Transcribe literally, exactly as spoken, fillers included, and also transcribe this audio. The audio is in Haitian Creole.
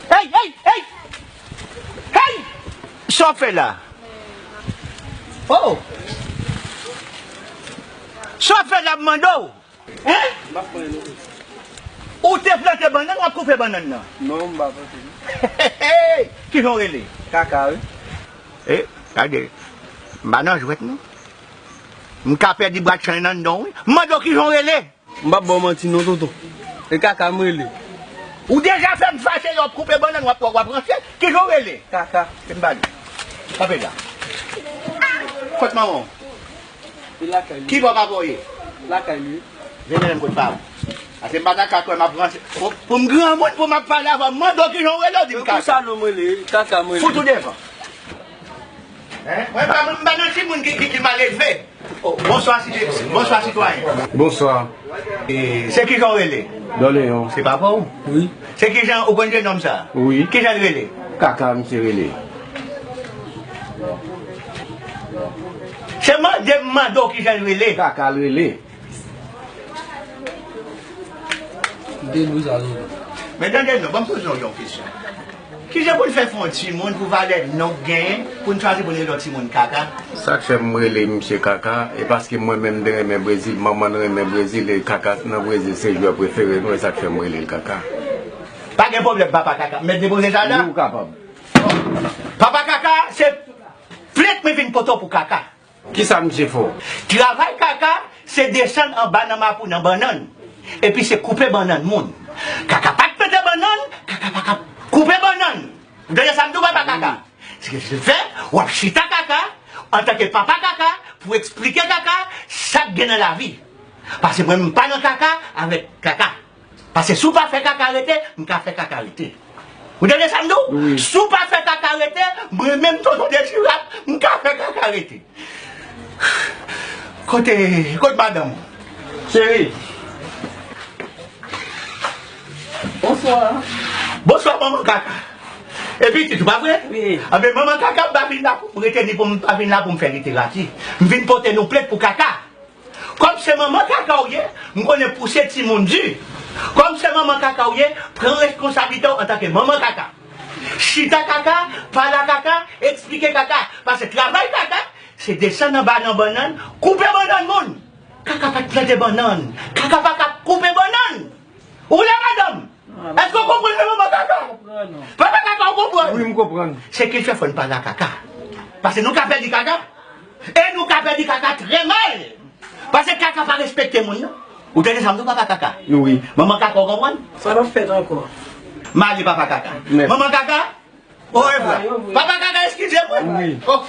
Hey, hey, hey! Hey! Sa w fè la? Oh! Sa w fè la, m mande w? Hein? M pa pran anyen non. Ou te plante bannann, w ap koupe bannann nan? Non, m pa plante. Hey, hey, hey! Kijan w rele? Kaka, wi. E, gade, m pa nan jwèt non. M ka pèdi bwa chanj nan non, wi. M mande w kijan w rele? M p ap ba w manti non, tonton. E Kaka m rele. Ou deja fè m fache lè w ap koupe bannann, w ap, w ap ranse. Kijan w rele? Kaka. Kite m pale. Kanpe la. Kot manman w? Li lakay li. Ki bò papa w ye? Lakay li. Vin mennen m kot pa w. Ase m pa ta ka kwè m ap ranse. Pou, pou m granmoun, pou m ap pale avè w, m mande w kijan w rele, w di m Kaka. Konsa non m rele, Kaka m rele. Fout ou devan. Hein? Mwen pa, mwen pa nan timoun ki, ki, ki mal elve. Oh, bonswa, si, bonswa, sitwayen. Bonswa. E, se kijan w rele? Doleyon. Se papa w? Wi. Se kijan ou konn jenòm sa? Wi. Kijan l rele? Kaka, misye rele. Se mande m mande w kijan l rele. Kaka l rele. De nou sa, tonton. Men tande non, ban m poze w yon kesyon. Kijan pou n fè fè yon timoun pou valè non k genyen, pou n chwazi pou n rele yon timoun Kaka? Sa k fè m rele misye Kaka, e paske mwen menm m te renmen Brezil, manman n renmen Brezil, e Kaka nan Brezil se jwè prefere nou, e sa k fè m rele l Kaka. Pa gen pwoblèm, papa Kaka. M mèt depoze sa la? Wi, ou kapab. Papa Kaka, se plent mwen vin pote w pou Kaka. Kisa misye fè w? Travay Kaka, se desann anba nan mapou nan bannann. Epi se koupe bannann moun. Kaka pa t plante bannann, Kaka pa ka koupe bannann. Ou tande sa m di w, papa Kaka? Se ke se fè, w ap chita Kaka, antanke papa Kaka, pou eksplike Kaka sa k gen nan lavi. Paske mwen, m pa nan kaka avèk Kaka. Paske si w pa fè Kaka rete, m ka fè Kaka rete. Ou tande sa m di w? Wi. Si w pa fè Kaka rete, mwen menm, tonton Dezirab, m ka fè Kaka rete. Kote, kote madanm ou? Cheri. Bonswa. Bonswa, manman Kaka. E pitit ou, pa vre? Wi. Anben, manman Kaka, m pa vin la pou m rete, ni pou m pa vin la pou m fè literati. M vin pote nou plent pou Kaka. Kòm se manman Kaka w ye, m konnen pouse timoun di. Kòm se manman Kaka w ye, pran reskonsablite w antanke manman Kaka. Chita Kaka, pale a Kaka, eksplike Kaka. Paske travay Kaka, se desann anba nan bannann, koupe bannann moun. Kaka pa t plante bannann. Kaka pa ka koupe bannann. Ou la, madanm? Èske w konprann, manman Kaka? Papa Kaka, ou konprann? Wi, m konprann. Se ki fè fò n pale a Kaka. Paske nou ka pèdi Kaka. E nou ka pèdi Kaka trè mal. Paske Kaka pa respekte moun, non. Ou tande sa m di w, papa Kaka? Wi. Manman Kaka, ou konprann? Sa n ap fèt ankò. M ale, papa Kaka. Mèsi. Manman Kaka, orevwa. Papa Kaka, eskize mwen. Wi. Oh.